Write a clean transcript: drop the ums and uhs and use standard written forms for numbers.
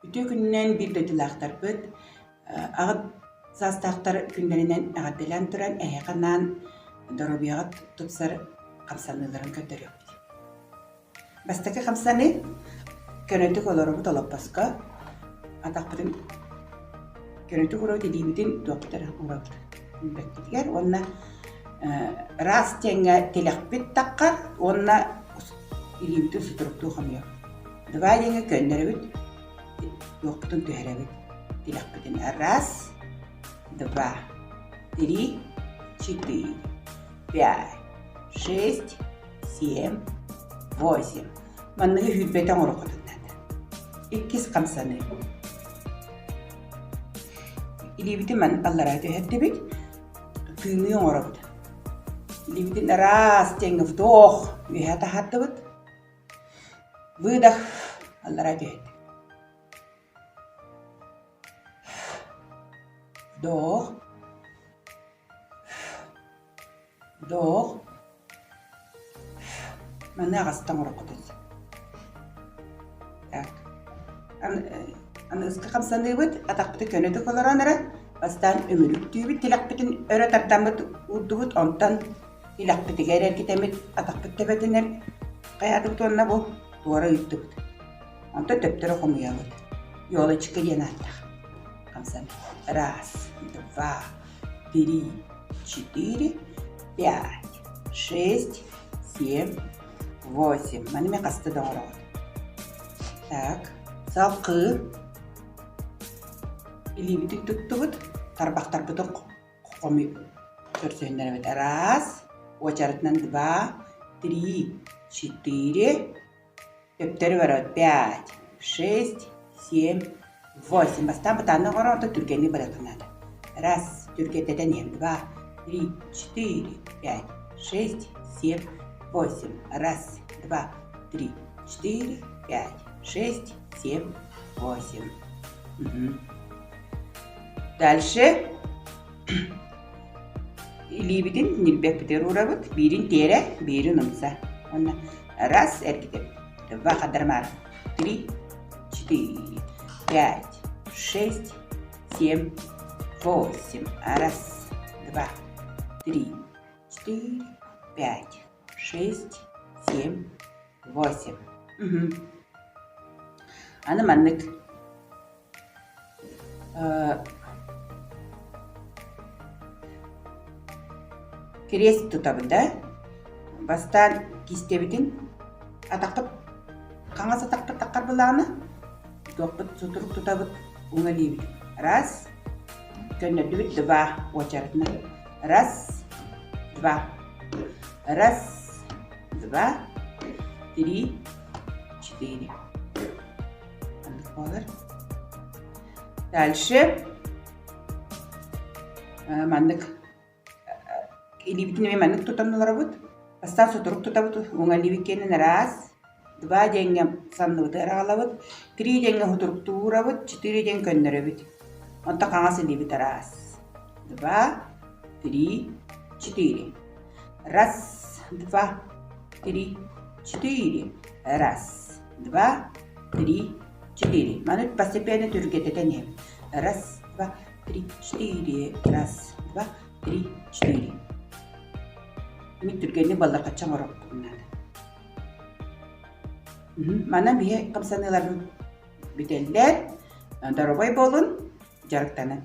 Үтүө күнүнэн биир дойдулаахтарбыт, аҕа саастаахтар күннэринэн эҕэрдэлээн туран эһиэхэ анаан доруобуйаҕыт тупсар хамсаныыларын көрдөрүөхпүт. Бастакы хамсаныы көнөтүк олоробут олоппоско, атахпытын көнөтүк уурабыт, илиибитин туохпут эрэ уурабыт билбэппитигэр уонна ыраас диэҥҥэ тилэхпит таххар уонна илиибитин сутуруктуу хомуйабыт. Два диэҥҥэ көннөрөбүт, туохпутун түһэрэбит, тилэхпитин раз, два, три, четыре, пять, шесть, семь, восемь. Манныгы сүүрбэтэ оҥоруоххутун наада. Иккис хамсаныы. Илиибитин маны аллараа түһэрдибит, тыыныы оҥоробут. Илиибитин раз диэҥҥэ вдох үөһэ таһаардыбыт, Выдох, аллараа түһэт. Вдох. Вдох. Маны аҕаста оҥороххутун сөп. Так. Аныгыскы хамсаныыбыт, атахпытын көнөтүк олорон эрэ, бастаан үмүрүктүүбүт, тилэхпитин өрө тардаммыт уурдубут, онтон Илэхпитигэр эргитэммит атахпыт төбөтүнэн хайаатыбыт уонна бу туора ыыттыбыт. Онтон төптөрү хомуйабыт. Елочка диэн ааттаах. Хамсан. Раз, два, три, четыре, пять, шесть, семь, восемь. Маны мен хаста да оҥороҕут. Так, салгыы илиибитин туттубут, тарбахтарбытын Хомуй көрсүһүннэрэбит. Раз, уочаратынан два, три, четыре, төптөрү барабыт. Пять, шесть, семь, восемь. Бастаан бытааннык оҥорон, онтон түргэнник барыахха наада. Раз, түргэтэтэн иһэн. Два, три, четыре, пять, шесть, семь, восемь. Раз, два, три, четыре, пять, шесть, семь, восемь. Угу. Дальше илиибитин ньилбэппитигэр уурабыт, биирин тиэрэ, биирин умса. Уонна раз эргитэбит, два хадармаар, три, четыре, пять, шесть, семь, восемь. Раз, два, три, четыре, пять, шесть, семь, восемь. Угу. Аны маннык Кириэс тутабыт да, бастаан киистэбитин атахпыт хаҥас атахпыт таххар былаана, туохпут сутурук тутабыт, уҥа илиибит раз, көннөрдүбүт два уочаратынан раз, два, раз, два, три, четыре. Буолар. Дальше маннык илиибитин эмиэ маннык тутан олоробут. Бастаан сутурук тутабыт, уҥа илиибит киэнин раз, два диэҥҥэ санныбытыгар аҕалабыт, три диэҥҥэ сутуруктуу уурабыт, четыре диэн көннөрөбүт. Онтон хаҥас илиибит раз, два, три, четыре. Раз, два, три, четыре. Раз, два, три, четыре. Маны постепенно түргэтэтэн иһэбит. Раз, два, три, четыре. Раз, два, три, четыре. Мин түргэнник баллархачча оҥоруохпун наада. Манан биһи хамсаныыларбыт бүтэллэр. Доруобай буолун, дьарыктанын.